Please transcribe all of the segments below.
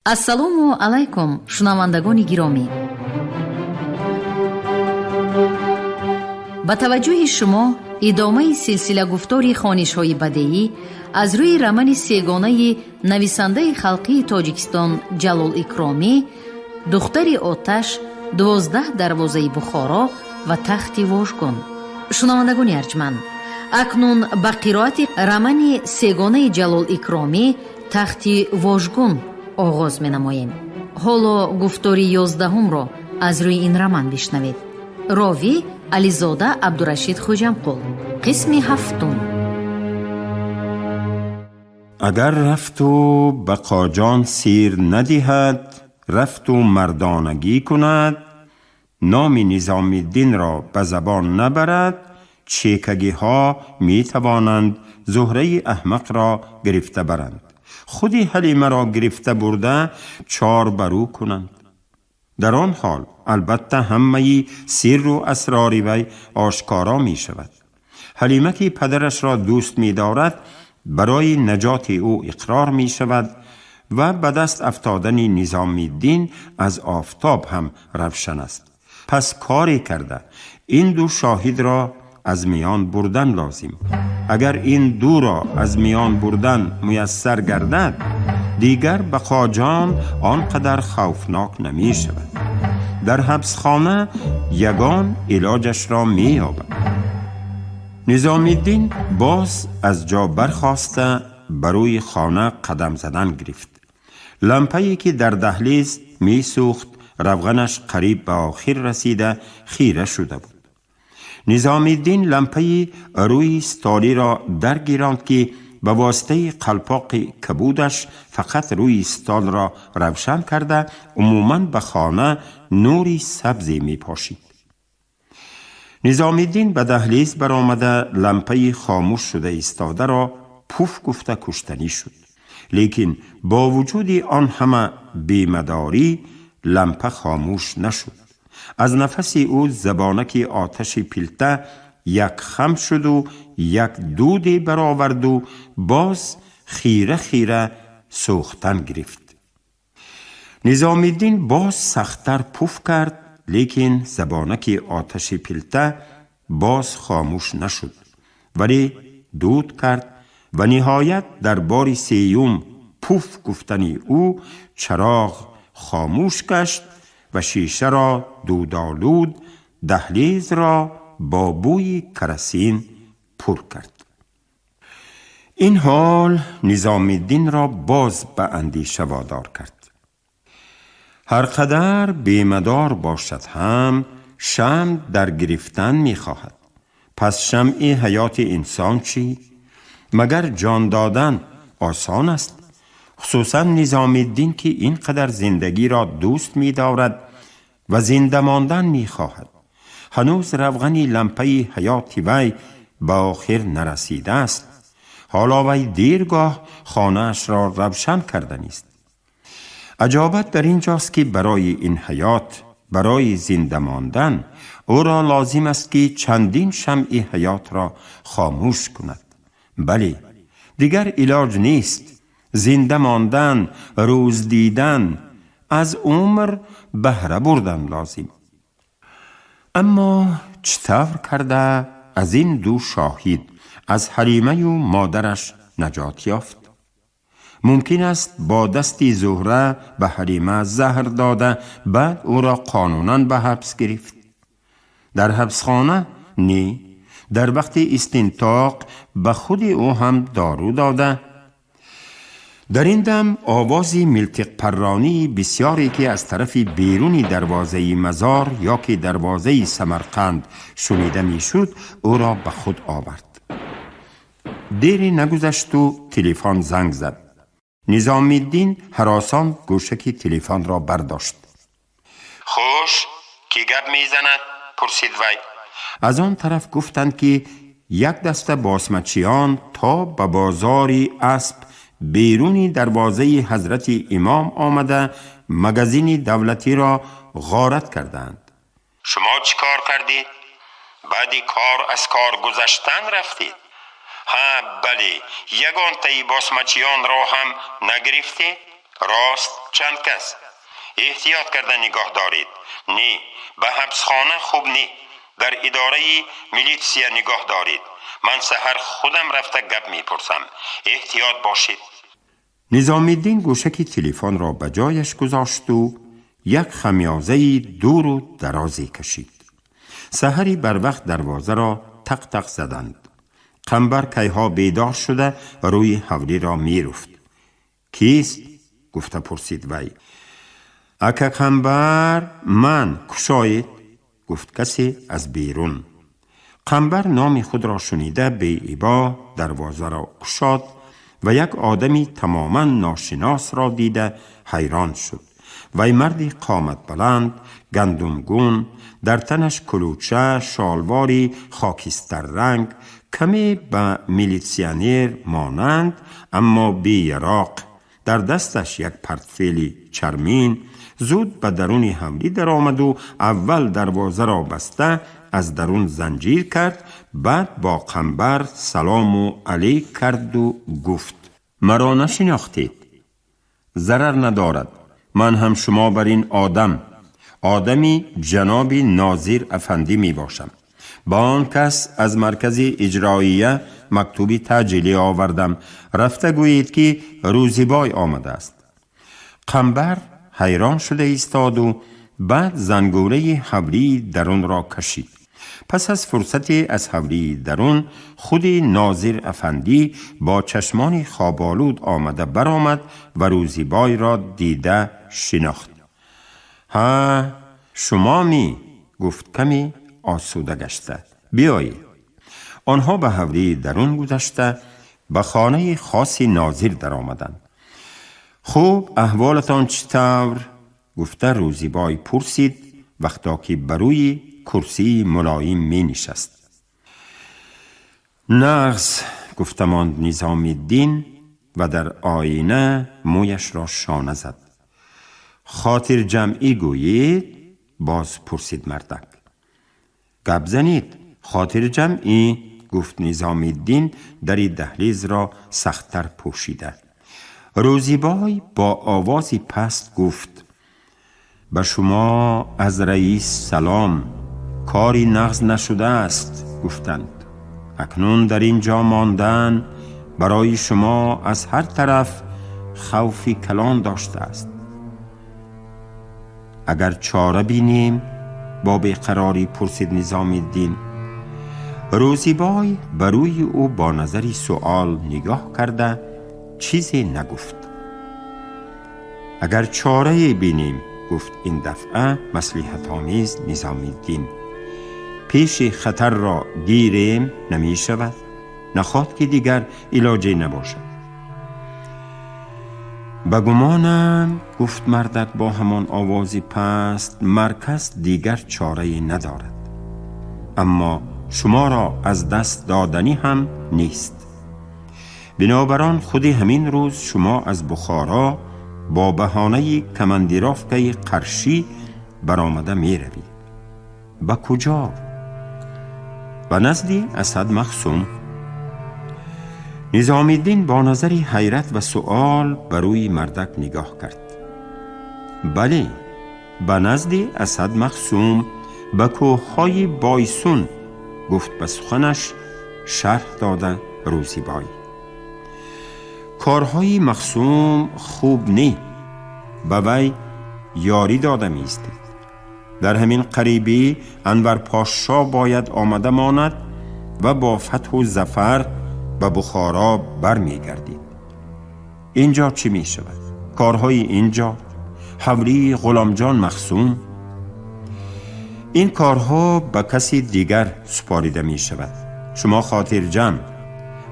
Ассалому алайкум, шунавандагони гиромӣ. Ба таваҷҷӯҳи шумо идомаи силсилагуфтори хонишҳои бадеӣ аз рӯи романи сегонаи нависандаи халқии Тоҷикистон Ҷалол Икромӣ «Духтари оташ», «12 дарвозаи Бухоро» ва «Тахти вожгун». Шунавандагони арҷманд, акнун ба қироати романи сегонаи Ҷалол Икромӣ «Тахти вожгун» оғоз менамоем. Ҳоло гуфтори 11-умро аз рӯи ин роман бишнавед. Ровӣ Ализода Абдурашид Хуҷамқул. Қисми ҳафтум. Агар рафту Бақоҷон сир надиҳад, рафту мардонагӣ кунад, номи Низомиддинро ба забон набарад, чекагиҳо метавонанд Зуҳраи аҳмақро гирифта баранд, худи Ҳалимаро гирифта бурда чорбарӯ кунанд. Дар он ҳол албатта ҳамаи сирру асрори вай ошкоро мешавад. Ҳалима, ки падарашро дӯст медорад, барои наҷоти ӯ иқрор мешавад ва ба даст афтодани Низомиддин аз офтоб ҳам равшан аст. Пас коре карда ин ду шоҳидро аз миён бурдан лозим. Агар ин дуро аз миён бурдан муяссар гардад, дигар Бақоҷон он қадар хавфнок намешавад. Дар ҳабсхона ягон илоҷашро меёбад. Низомиддин боз аз ҷо бархоста, ба рӯи хона қадам задан гирифт. Лампае, ки дар даҳлиз месӯхт, равғанаш қариб ба охир расида, хира шуда буд. Низомиддин лампаи рӯи столиро даргиронд, ки ба воситаи қалпоқи кабудаш фақат рӯи столро равшан карда, умуман ба хона нури сабзе мепошид. Низомиддин ба даҳлиз баромада, лампаи хомӯш шуда истодаро пуф гуфта куштанӣ шуд. Лекин бо вуҷуди он ҳама бемадорӣ лампа хомӯш нашуд. Аз нафаси ӯ забонаки оташи пилта як хам шуду як дуде бароварду боз хира хира сӯхтан гирифт. Низомиддин боз сахттар пуф кард, лекин забонаки оташи пилта боз хомӯш нашуд, вале дуд кард ва ниҳоят дар бори сеюм пуф гуфтани ӯ чароғ хомӯш гашт ва шишаро дудолуд, даҳлизро бо бӯи карасин пур кард. Ин ҳол Низомиддинро боз ба андеша водор кард. Ҳар қадар бемадор бошад ҳам, шамъ дар гирифтан мехоҳад. Пас шамъи ҳаёти инсон чӣ? Магар ҷон додан осон аст? Хусусан Низомиддин, ки ин қадар зиндагиро дӯст медорад ва зинда мондан мехоҳад. Ҳанӯз равғани лампаи ҳаёти вай ба охир нарасидааст. Ҳоло вай дергоҳ хонаашро равшан карданист. Аҷобат дар ин ҷост, ки барои ин ҳаёт, барои зинда мондан ӯро лозим аст, ки чандин шамъи ҳаётро хомӯш кунад. Бале, дигар илоҷ нест. Зинда мондан, рӯз дидан, аз умр баҳра бурдан лозим. Аммо чӣ тавр карда аз ин ду шоҳид, аз Ҳалимаю модараш наҷот ёфт? Мумкин аст бо дасти Зуҳра ба Ҳалима заҳр дода, баъд ӯро қонунан ба ҳабс гирифт. Дар ҳабсхона не, дар вақти истинтоқ ба худи ӯ ҳам дору дода. Дар ин дам овози милтиқпарронии бисёре, ки аз тарафи беруни дарвозаи мазор ё ки дарвозаи Самарқанд шунида мешуд, ӯро ба худ овард. Дере нагузашту телефон занг зад. Низомиддин ҳаросон гӯшаки телефонро бардошт. Хуш, кӣ гап мезанад? Пурсид вай. Аз он тараф гуфтанд, ки як даста босмачиён то ба бозори асп беруни дарвозаи Ҳазрати Имом омада, магазини давлатиро ғорат карданд. Шумо чӣ кор кардед? Баъди кор аз кор гузаштан рафтед? Ҳа, бале, ягонтаи босмачиёнро ҳам нагирифтед? Рост, чанд кас? Эҳтиёт карда нигоҳ доред. Не, ба ҳабсхона хуб не, дар идораи милитсия нигоҳ доред. Ман саҳар худам рафта гап мепурсам. Эҳтиёт бошед. Низомиддин гӯшаки телефонро ба ҷояш гузошту як хамёзаи дуру дарозе кашид. Саҳари барвақт дарвозаро тақ-тақ заданд. Қамбар кайҳо бедор шуда, рӯи ҳавлиро меруфт. «Кист?» гуфта пурсид вай. «Ака Қамбар, ман, кушоед», гуфт касе аз берун. Қамбар номи худро шунида, беибо дарвозаро кушод ва як одами тамоман ношиносро дида ҳайрон шуд. Вай марди қоматбаланд, гандумгун, дар танаш кулуча, шолвори хокистарранг, каме ба милитсионер монанд, аммо беяроқ, дар дасташ як портфели чармин, зуд ба даруни ҳавлӣ даромаду аввал дарвозаро баста, аз дарун занҷир кард, баъд бо Қамбар салому алейк карду гуфт: «Маро нашинохтед? Зарар надорад, ман ҳам шумо бар ин одам, одами ҷаноби нозир афандӣ мебошам. Ба он кас аз маркази иҷроия мактуби таъҷилӣ овардам. Рафта гӯед, ки Рӯзибой омадааст». Қамбар ҳайрон шуда истоду баъд зангӯраи ҳавлии дарунро кашид. Пас аз фурсате аз ҳавлии дарун худи нозир афандӣ бо чашмони хоболуд омада баромад ва Рӯзибойро дида шинохт. «Ҳа, шумо ми?» гуфт каме осуда гашта. «Биёед». Онҳо ба ҳавлии дарун гузашта, ба хонаи хоси нозир даромаданд. «Хуб, аҳволатон чӣ тавр?» гуфта Рӯзибой пурсид, вақто ки ба рӯи курсии мулоим менишаст. «Нағз», гуфта монд Низомиддин ва дар оина мӯяшро шона зад. «Хотирҷамъӣ гӯед?» боз пурсид мардак. «Гап занед, хотирҷамъӣ», гуфт Низомиддин, дари даҳлизро сахттар пӯшида. Рӯзибой бо овози паст гуфт: «Ба шумо аз раис салом, кори нағз нашудааст, гуфтанд. Акнун дар ин ҷо мондан барои шумо аз ҳар тараф хавфи калон доштааст. Агар чора бинем?» бо беқарорӣ пурсид Низомиддин. Рӯзибой ба рӯи ӯ бо назари суол нигоҳ карда, чизе нагуфт. «Агар чорае бинем», гуфт ин дафъа маслиҳатомез Низомиддин, «пеши хатарро гирем, намешавад? Нахоҳад ки дигар илоҷе набошад». «Ба гумонам», гуфт мардак бо ҳамон овози паст, «марказ дигар чорае надорад, аммо шуморо аз даст доданӣ ҳам нест. Бинобар он худи ҳамин рӯз шумо аз Бухоро бо баҳонаи командировкаи Қаршӣ баромада меравед». «Ба куҷо?» «Ба назди Асад Махсум». Низомиддин бо назари ҳайрат ва суол ба рӯи мардак нигоҳ кард. «Бале, ба назди Асад Махсум, ба кӯҳҳои Бойсун», гуфт ба суханаш шарҳ дода Рӯзибой. «Корҳои Махсум хуб не, ба вай ёрӣ дода меистед. Дар ҳамин қарибӣ Анвар Подшо бояд омада монад ва бо фатҳу зафар ба Бухоро бармегардид. Инҷо чӣ мешавад? Корҳои инҷо, ҳавлии Ғуломҷон Махсум, ин корҳо ба каси дигар супорида мешавад. Шумо хотирҷамъ.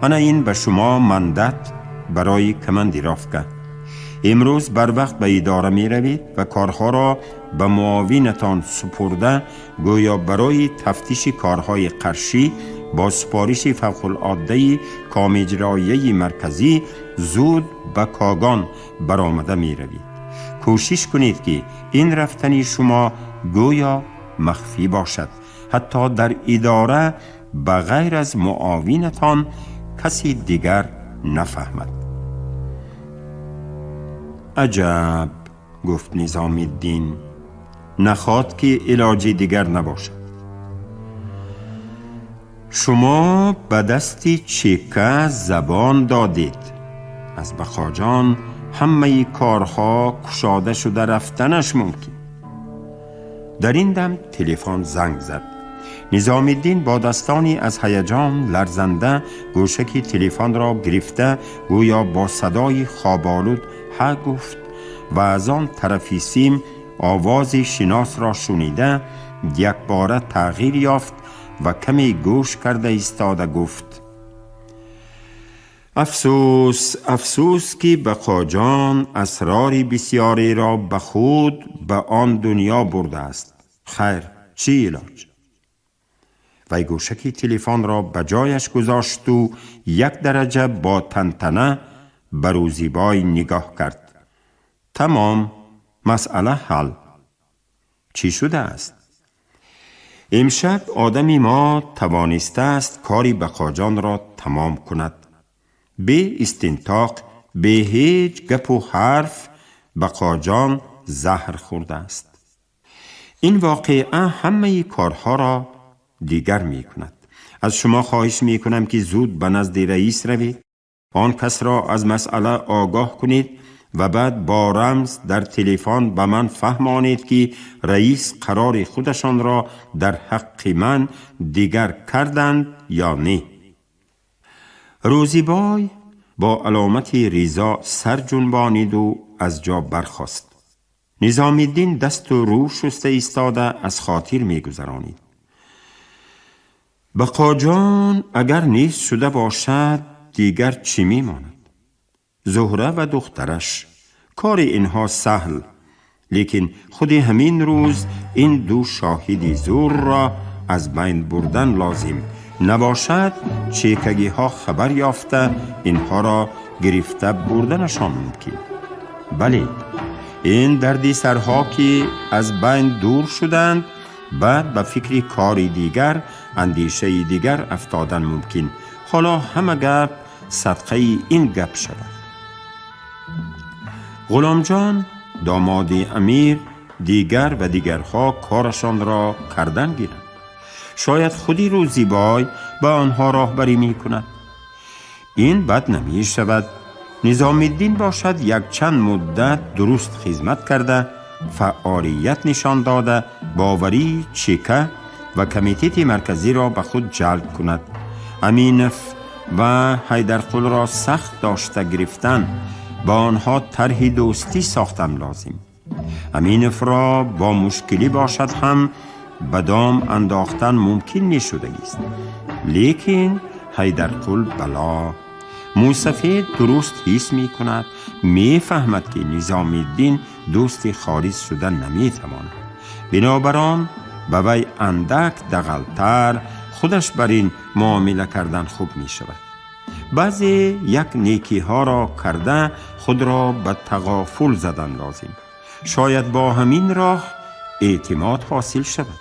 Ана ин ба шумо мандат барои командировка. Имрӯз барвақт ба идора меравед ва корҳоро ба муовинатон супурда, гӯё барои тафтиши корҳои Қаршӣ бо супориши фавқулоддаи Комиҷроияи марказӣ зуд ба Когон баромада меравед. Кӯшиш кунед, ки ин рафтани шумо гӯё махфӣ бошад, ҳатто дар идора ба ғайр аз муовинатон каси дигар нафаҳмад». Аҷаб, гуфт Низомиддин, нахоҳад ки илоҷи дигар набошад. Шумо ба дасти чека забон додед. Аз Бақоҷон ҳамаи корҳо кушода шуда рафтанаш мумкин. Дар ин дам телефон занг зад. Низомиддин бо дастони аз ҳаяҷон ларзанда гӯшаки телефонро гирифта, гӯё бо садои хоболуд ҳа гуфт ва аз он тарафи сим овози шиносро шунида якбора тағйир ёфт ва каме гӯш карда истода гуфт: Афсӯс, афсӯс, ки Бақоҷон асрори бисёреро ба худ ба он дунё бурдааст. Хайр, чӣ илоҷ? Вай гӯшаки телефонро ба ҷояш гузошту як дараҷа бо тантана ба Рӯзибой нигоҳ кард. Тамом, масъала ҳал. Чӣ шудааст? Имшаб одами мо тавонистааст кори Бақоҷонро тамом кунад. Бе истинтоқ, бе ҳеҷ гапу ҳарф Бақоҷон заҳр хӯрдааст. Ин воқеа ҳамаи корҳоро дигар мекунад. Аз шумо хоҳиш мекунам, ки зуд ба назди раис равед, он касро аз масъала огоҳ кунед ва баъд бо рамз дар телефон ба ман фаҳмонед, ки раис қарори худашонро дар ҳаққи ман дигар карданд ё не. Рӯзибой бо аломати ризо сар ҷунбониду аз ҷо бархост. Низомиддин дасту рӯ шуста истода аз хотир мегузаронид: Бақоҷон агар нест шуда бошад, дигар чӣ мемонад? Зуҳра ва духтараш. Кори инҳо саҳл, лекин худи ҳамин рӯз ин ду шоҳиди зурро аз байн бурдан лозим. Набошад, чекагиҳо хабар ёфта инҳоро гирифта бурданашон мумкин. Бале, ин дарди сарҳо ки аз байн дур шуданд, баъд ба фикри кори дигар, андешаи дигар афтодан мумкин. Ҳоло ҳама гап садқаи ин гап шавад. Ғуломҷон, домоди амир, дигар ва дигарҳо корашонро кардан гиранд. Шояд худи Рӯзибой ба онҳо роҳбарӣ мекунад. Ин бад намешавад. Низомиддин бошад, якчанд муддат дуруст хизмат карда, фаъолият нишон дода, боварии чека ва комитети марказиро ба худ ҷалб кунад. Аминов ва Ҳайдарқулро сахт дошта гирифтан, ба онҳо тарҳи дӯстӣ сохтан лозим. Аминовро бо мушкилӣ бошад ҳам ба дом андохтан мумкин мешудагист, лекин Ҳайдарқул бало. Мӯсафед дуруст ҳис мекунад, мефаҳмад, ки Низомиддин дӯсти холис шуда наметавонад. Бинобар он ба вай андак дағалтар худаш бар ин муомила кардан хуб мешавад. Баъзе як некиҳоро карда, худро ба тағофул задан лозим. Шояд бо ҳамин роҳ эътимод ҳосил шавад.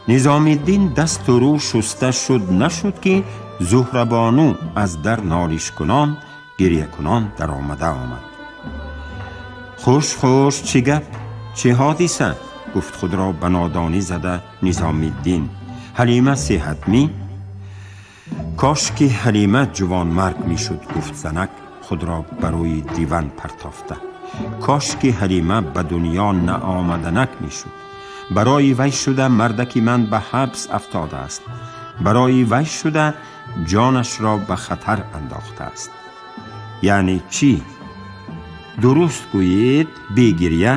Низомиддин дасту рӯ шуста шуд нашуд, ки Зуҳрабону аз дар нолишкунон, гирьякунон даромада омад. Хуш, хуш, чӣ гап, чӣ ҳодиса? Гуфт худро ба нодонӣ зада Низомиддин. Ҳалима сеҳатмӣ? Кош ки Ҳалима ҷувонмарг мешуд, гуфт занак, худро ба рӯи диван партофта. Кош ки Ҳалима ба дунё наомаданак мешуд. Барои вай шуда мардаки ман ба ҳабс афтодааст. Барои вай шуда ҷонашро ба хатар андохтааст. Яъне чӣ? Дуруст гӯед, бегирья.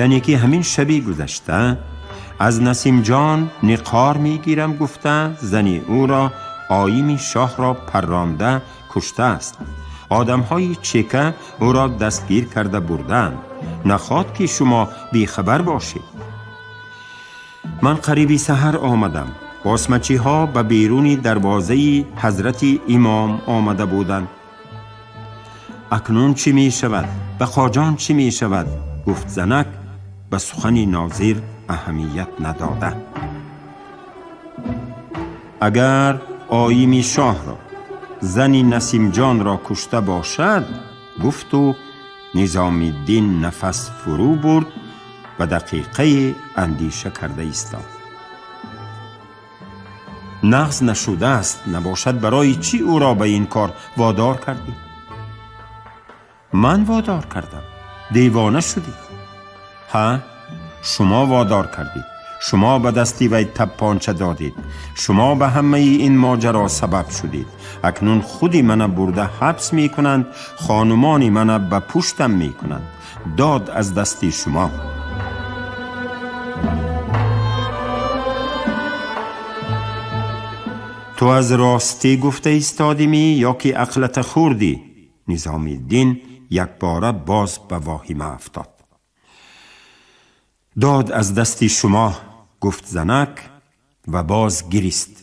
Яъне ки ҳамин шаби гузашта аз Насимҷон ниқор мегирам гуфта, зани ӯро, оими шоҳро парронда куштааст. Одамҳои чека ӯро дастгир карда бурдаанд. Нахоҳад ки шумо бехабар бошед. Ман қариби саҳар омадам. Босмачиҳо ба беруни дарвозаи ҳазрати имом омада буданд. Акнун чӣ мешавад? Бақоҷон чӣ мешавад? Гуфт занак, ба сухани нозир аҳамият надода. Агар оими шоҳро, зани Насимҷонро кушта бошад, гуфту Низомиддин нафас фурӯ бурд ва дақиқае андеша карда истод. Нағз нашудааст, набошад барои чӣ ӯро ба ин кор водор кардӣ? Ман водор кардам? Девона шудӣ? Ҳа, шумо водор кардед. Шумо ба дасти вай таппонча додед. Шумо ба ҳамаи ин моҷаро сабаб шудед. Акнун худи мана бурда ҳабс мекунанд, хонумони мана ба пуштам мекунанд. Дод аз дасти шумо. Ту аз ростӣ гуфта истодимӣ ё ки ақлата хӯрдӣ? Низомиддин якбора боз ба воҳима афтод. Дод аз дасти шумо, гуфт занак ва боз гирист.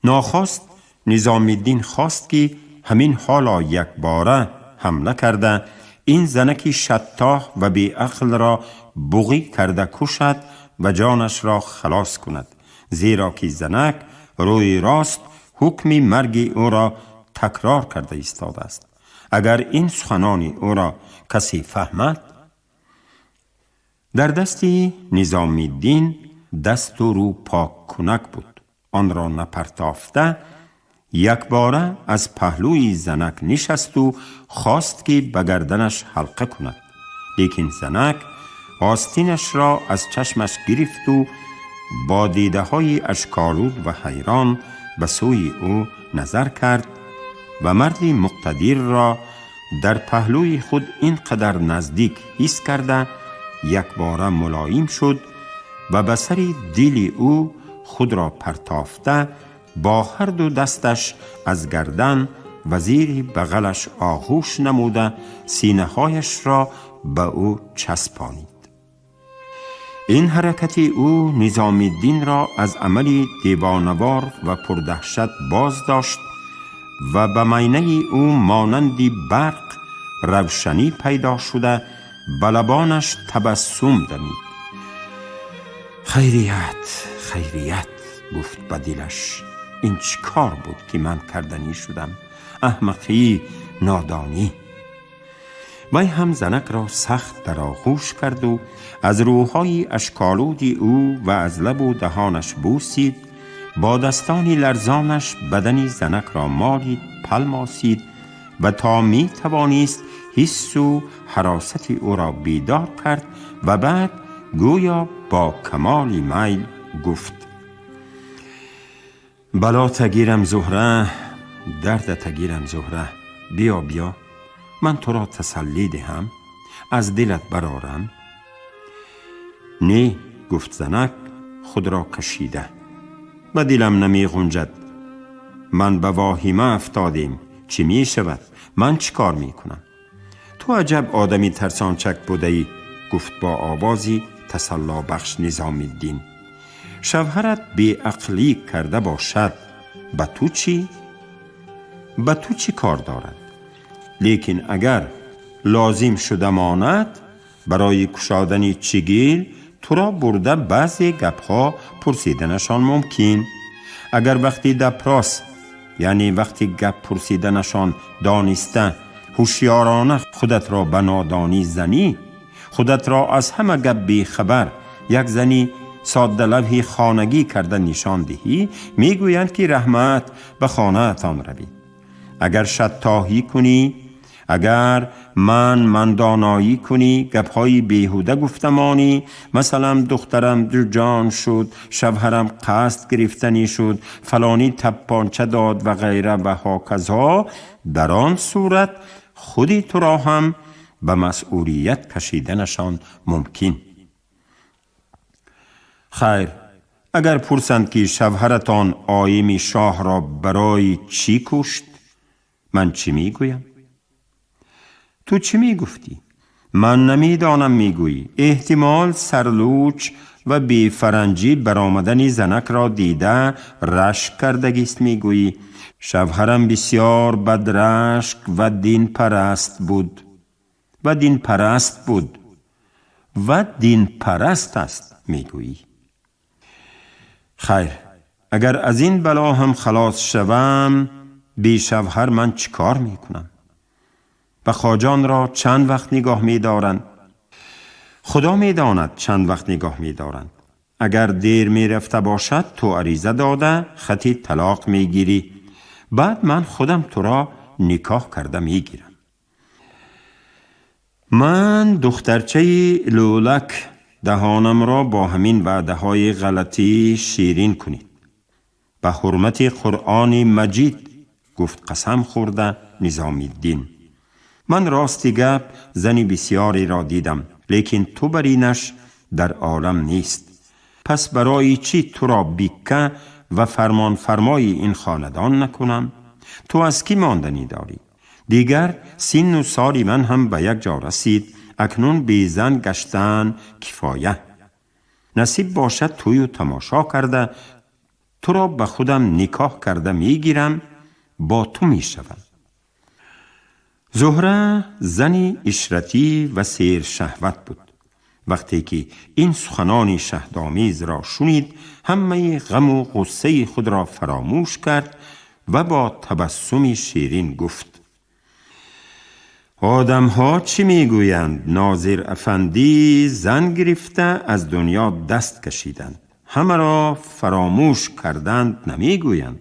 Нохост Низомиддин хост ки ҳамин ҳоло якбора ҳамла карда ин занаки шаттоҳ ва беақлро буғӣ карда кушад ва ҷонашро халос кунад, зеро ки занак рӯи рост ҳукми марги ӯро такрор карда истодааст. Агар ин суханони ӯро касе фаҳмад. Дар дасти Низомиддин дасту рӯ поккунак буд. Онро напартофта якбора аз паҳлӯи занак нишасту хост ки ба гарданаш ҳалқа кунад, лекин занак остинашро аз чашмаш гирифту бо дидаҳои ашколуд ва ҳайрон ба сӯи ӯ назар кард ва марди муқтадирро дар паҳлӯи худ ин қадар наздик ҳис карда якбора мулоим шуд ва ба сари дили ӯ худро партофта бо ҳарду дасташ аз гардан ва зери бағалаш оғӯш намуда синаҳояшро ба ӯ часпонид. Ин ҳаракати ӯ Низомиддинро аз амали девонавор ва пурдаҳшат боз дошт ва ба майнаи ӯ монанди барқ равшанӣ пайдо шуда ба лабонаш табассум дамид. Хайрият, хайрият, гуфт ба дилаш, ин чӣ кор буд ки ман карданӣ шудам? Аҳмақӣ, нодонӣ. Вай ҳам занакро сахт дар оғӯш карду аз рӯҳои ашколуди ӯ ва аз лабу даҳонаш бӯсид, бо дастони ларзонаш бадани занакро молид, палмосид ва то метавонист ҳиссу ҳаросати ӯро бедор кард ва баъд гӯё бо камоли майл гуфт: бало тагирам, Зуҳра, дарда тагирам, Зуҳра, биё, биё, ман туро тасаллӣ диҳам, аз дилат барорам. Не, гуфт занак худро кашида, ба дилам намеғунҷад. Ман ба воҳима афтодем. Чӣ мешавад? Ман чӣ кор мекунам? Ту аҷаб одами тарсончак будаӣ, гуфт бо овози тасаллобахш Низомиддин. Шавҳарат беақлӣ карда бошад, ба ту чӣ? Ба ту чӣ кор дорад? Лекин агар лозим шуда монад, барои кушодани чигил туро бурда баъзе гапҳо пурсиданашон мумкин. Агар вақти допрос, яъне вақти гап пурсиданашон дониста ҳушёрона худатро ба нодонӣ занӣ, худатро аз ҳама гап бехабар, як зани соддалавҳи хонагӣ карда нишон диҳӣ, мегӯянд ки раҳмат, ба хонаатон равед. Агар шаттоҳӣ кунӣ, агар ман мандоноӣ кунӣ, гапҳои беҳуда гуфтамонӣ, масалан, духтарам дуҷон шуд, шавҳарам қасд гирифтанӣ шуд, фалонӣ таппонча дод ва ғайра ва ҳоказо, дар он сурат худи туро ҳам ба масъулият кашиданашон мумкин. Хайр, агар пурсанд ки шавҳаратон оими шоҳро барои чӣ кушт, ман чӣ мегӯям? Ту чӣ мегуфтӣ? Ман намедонам, мегӯӣ. Эҳтимол сарлӯч ва бефаранҷӣ баромадани занакро дида рашк кардагист, мегӯӣ. Шавҳарам бисёр бадрашк ва динпараст буд ва динпараст буд ва динпараст аст, мегӯӣ. Хайр, агар аз ин бало ҳам халос шавам, Бешавҳар ман чӣ кор мекунам? Бақоҷон ро чанд вақт нигоҳ медоранд? Худо медонад чанд вақт нигоҳ медоранд. Агар дер мерафта бошад, ту ариза дода хати талоқ мегирӣ. Баъд ман худам туро никоҳ карда мегирам. Ман духтарчаи лӯлак, даҳонамро бо ҳамин ваъдаҳои ғалатӣ ширин кунед. Ба ҳурмати Қуръони Маҷид, гуфт қасам хӯрда Низомиддин. Ман рости гап зани бисёреро дидам, лекин ту баринаш дар олам нест. Пас барои чӣ туро бикка ва фармонфармои ин хонадон накунам? Ту аз кӣ монданӣ дорӣ? Дигар синну соли ман ҳам ба як ҷо расид. Акнун безан гаштан кифоя. Насиб бошад, тӯю тамошо карда туро ба худам никоҳ карда мегирам, бо ту мешавам. Зуҳра зани ишратӣ ва сершаҳват буд. Вақте ки ин суханони шаҳдомезро шунид, ҳамаи ғаму ғуссаи худро фаромӯш кард ва бо табассуми ширин гуфт: одамҳо чӣ мегӯянд? Нозир афандӣ зан гирифта аз дунё даст кашиданд, ҳамаро фаромӯш карданд намегӯянд.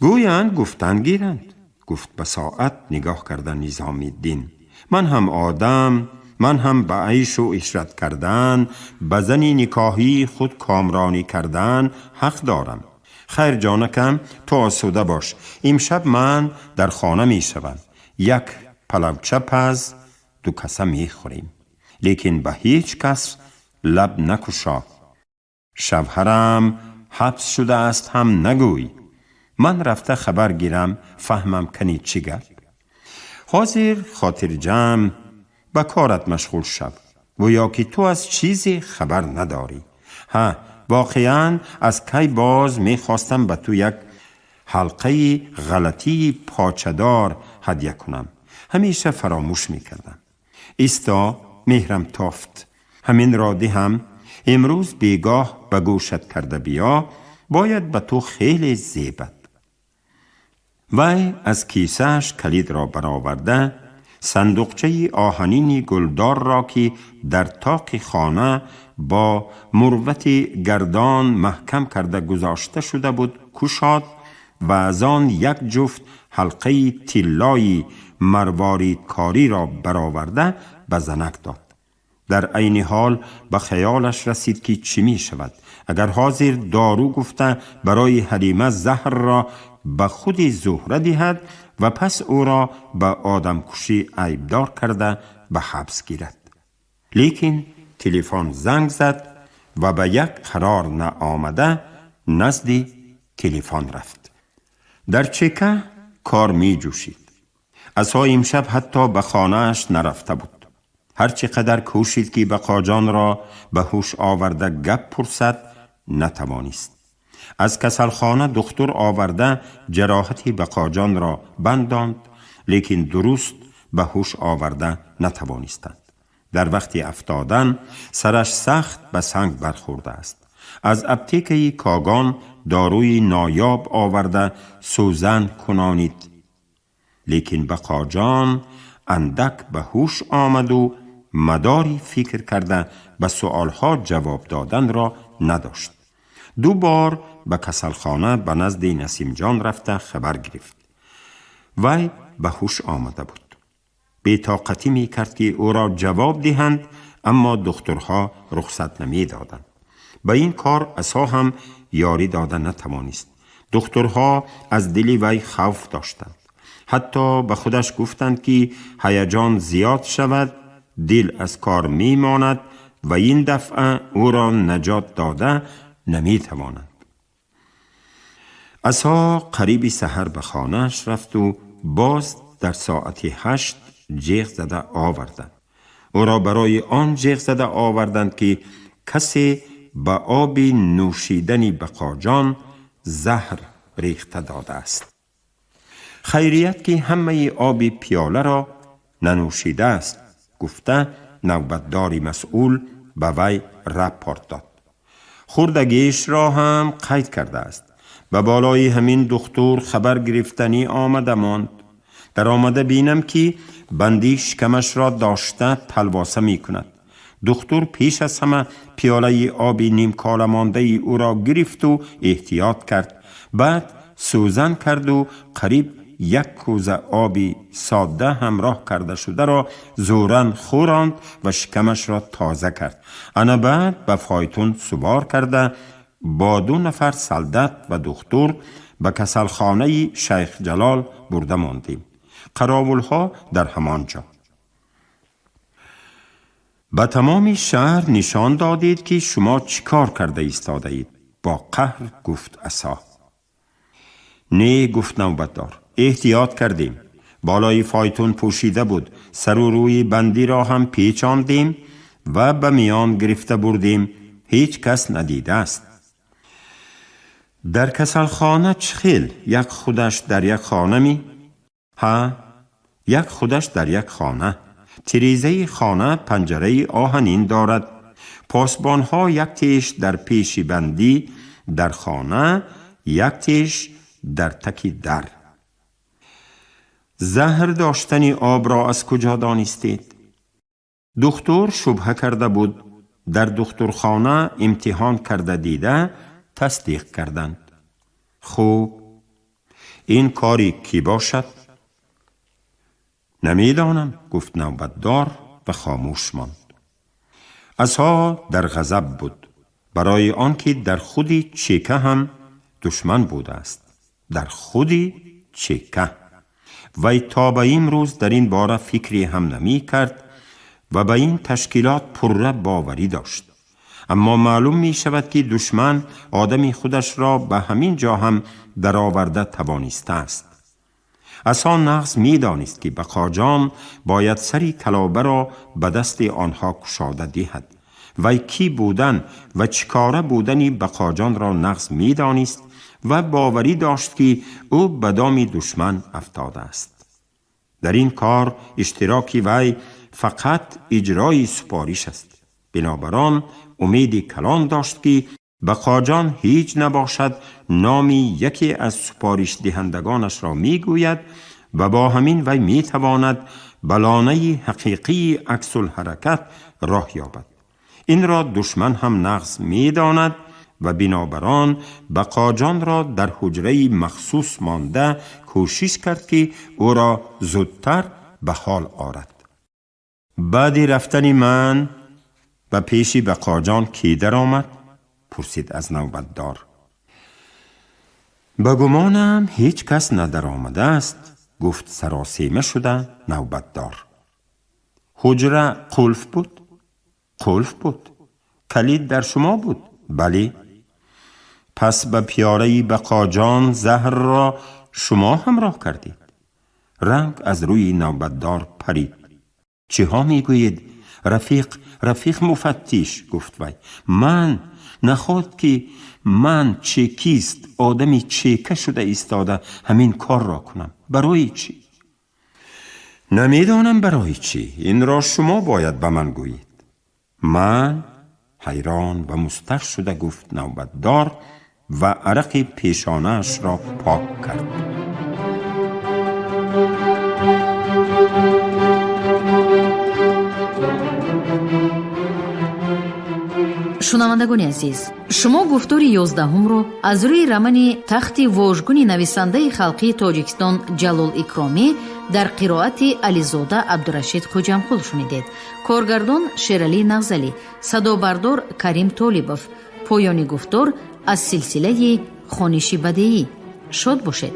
Гӯянд, гуфтан гиранд. Гуфт ба соат нигоҳ карда Низомиддин: ман ҳам одам, ман ҳам ба айшу ишрат кардан, ба зани никоҳии худ комронӣ кардан ҳақ дорам. Хайр, ҷонакам, ту осуда бош. Имшаб ман дар хона мешавам. Як палавча паз, ду каса мехӯрем. Лекин ба ҳеҷ кас лаб накушо. Шавҳарам ҳабс шудааст ҳам нагӯй. Ман рафта хабар гирам, фаҳмам кани чӣ гап. Ҳозир хотирҷамъ ба корат машғул шав, гӯё ки ту аз чизе хабар надорӣ. Ҳа, воқеан аз кай боз мехостам ба ту як ҳалқаи ғалатии почадор ҳадя кунам. Ҳамеша фаромӯш мекардам. Исто, меҳрам тофт. Ҳаминро диҳам, имрӯз бегоҳ ба гӯшат карда биё, бояд ба ту хеле зебад. Вай аз кисааш калидро бароварда, сандуқчаи оҳанини гулдорро, ки дар тоқи хона бо мурвати гардон маҳкам карда гузошта шуда буд, кушод ва аз он як ҷуфт ҳалқаи тиллои марворидкориро бароварда ба занак дод. Дар айни ҳол ба хаёлаш расид, ки чӣ мешавад, агар ҳозир дору гуфта барои Ҳалима заҳрро ба худи Зуҳра диҳад ва пас ӯро ба одамкушӣ айбдор карда ба ҳабс гирад. Лекин телефон занг зад ва ба як қарор наомада назди телефон рафт. Дар ЧК кор меҷӯшид. Асо имшаб ҳатто ба хонааш нарафта буд. Ҳар чӣ қадар кӯшид, ки Бақоҷонро ба ҳуш оварда гап пурсад, натавонист. Аз касалхона духтур оварда ҷароҳати Бақоҷонро бандонд, лекин дуруст ба ҳуш оварда натавонистанд. Дар вақти афтодан сараш сахт ба санг бархӯрдааст. Аз аптекаи Когон доруи ноёб оварда сӯзан кунонид, лекин Бақоҷон андак ба ҳуш омаду мадори фикр карда ба суолҳо ҷавоб доданро надошт. Ду бор ба касалхона ба назди Насимҷон рафта хабар гирифт. Вай ба ҳуш омада буд. Бетоқатӣ мекард, ки ӯро ҷавоб диҳанд, аммо духтурҳо рухсат намедоданд. Ба ин кор Асо ҳам ёрӣ дода натавонист. Духтурҳо аз дили вай хавф доштанд. Ҳатто ба худаш гуфтанд, ки ҳаяҷон зиёд шавад, дил аз кор мемонад ва ин дафъа ӯро наҷот дода наметавонанд. Асо қариби саҳар ба хонааш рафту боз дар соати 8 ҷеғ зада оварданд. Ӯро барои он ҷеғ зада оварданд, ки касе ба оби нӯшидани Бақоҷон заҳр рехта додааст. Хайрият, ки ҳамаи оби пиёларо нанӯшидааст, гуфта навбатдори масъул ба вай рапорт дод. Хӯрдагишро ҳам қайд кардааст. Ба болои ҳамин духтур хабар гирифтанӣ омада монд. Дар омада бинам, ки бандӣ шикамашро дошта талвоса мекунад. Духтур пеш аз ҳама пиёлаи оби нимколамондаи ӯро гирифту эҳтиёт кард. Баъд сӯзан карду қариб як кӯза оби содда ҳамроҳ карда шударо зӯран хӯронд ва шикамашро тоза кард. Ана баъд ба фойтун сувор карда, бо ду нафар солдат ва духтур ба касалхонаи Шайхҷалол бурда мондем. Қаровулҳо дар ҳамон ҷо. Ба тамоми шаҳр нишон додед, ки шумо чӣ кор карда истодаед, бо қаҳр гуфт Асо. Не, гуфт навбатдор, эҳтиёт кардем. Болои фойтун пӯшида буд. Сару рӯи бандиро ҳам печондем ва ба миён гирифта бурдем. Ҳеҷ кас надидааст. Дар касалхона чӣ хел, як худаш дар як хона ми? Ҳа, як худаш дар як хона. Тирезаи хона панҷараи оҳанин дорад. Посбонҳо як теш дар пеши бандӣ дар хона, як теш дар таки дар. Заҳр доштани обро аз куҷо донистед? Духтур шубҳа карда буд. Дар духтурхона имтиҳон карда дида, тасдиқ карданд. Хуб, ин кори кӣ бошад? Намедонам, гуфт навбатдор ва хомӯш монд. Асо дар ғазаб буд, барои он ки дар худи чека ҳам душман будааст. Дар худи чека. Вай то ба имрӯз дар ин бора фикре ҳам намекард ва ба ин ташкилот пурра боварӣ дошт. Аммо маълум мешавад, ки душман одами худашро ба ҳамин ҷо ҳам дароварда тавонистааст. Асо нағз медонист, ки Бақоҷон бояд сари калобаро ба дасти онҳо кушода диҳад. Вай кӣ будан ва чӣ кора будани Бақоҷонро нағз медонист ва боварӣ дошт, ки ӯ ба доми душман афтодааст. Дар ин кор иштироки вай фақат иҷрои супориш аст. Бинобар он умеди калон дошт, ки Бақоҷон ҳеҷ набошад, номи яке аз супоришдиҳандагонашро мегӯяд ва бо ҳамин вай метавонад ба лонаи ҳақиқии аксулҳаракат роҳ ёбад. Инро душман ҳам нағз медонад ва бинобар он Бақоҷонро дар ҳуҷраи махсус монда кӯшиш кард, ки ӯро зудтар ба ҳол орад. Баъди рафтани ман ба пеши Бақоҷон кӣ даромад? Пурсид аз навбатдор. Ба гумонам, ҳеҷ кас надаромадааст, гуфт саросема шуда навбатдор. Ҳуҷра қулф буд? Қулф буд. Калид дар шумо буд? Бале. Пас ба пиёраи Бақоҷон заҳрро шумо ҳамроҳ кардед? Ранг аз рӯи навбатдор парид. Чиҳо мегӯед, рафиқ, рафиқ муфаттиш, гуфт вай. Ман наход ки ман чекист, одами чека шуда истода ҳамин корро кунам? Барои чӣ? Намедонам барои чӣ. Инро шумо бояд ба ман гӯед. Ман ҳайрон ва мустар шуда гуфт навбатдор ва арақи пешонаашро пок кард. Шунавандагони азиз, шумо гуфтори 11-умро аз рӯи романи Тахти вожгуни нависандаи халқии Тоҷикистон Ҷалол Икромӣ дар қироати Ализода Абдурашид Хуҷамқул шунидед. Коргардон Шералӣ Нағзалӣ, садобардор Карим Толибов. Поёни гуфтор аз силсилаи хониши бадеӣ. Шод бошед.